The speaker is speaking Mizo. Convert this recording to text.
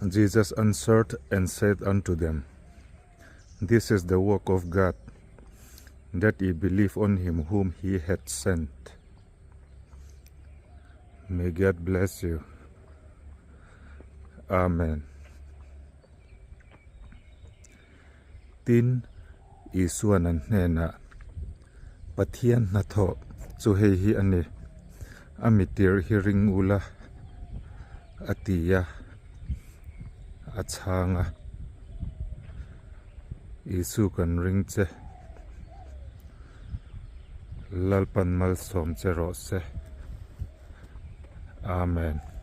Jesus answered and said unto them, This is the work of God, that ye believe on him whom he hath sent. May God bless you. Amen. Tin, Isuan an hnenah, Pathian hnathawh chu hei hi a ni, a mitir hi ring ula, a ti a, a chhang a. Isu kan ring che. Lalpan malsawm che rawh se. Amen.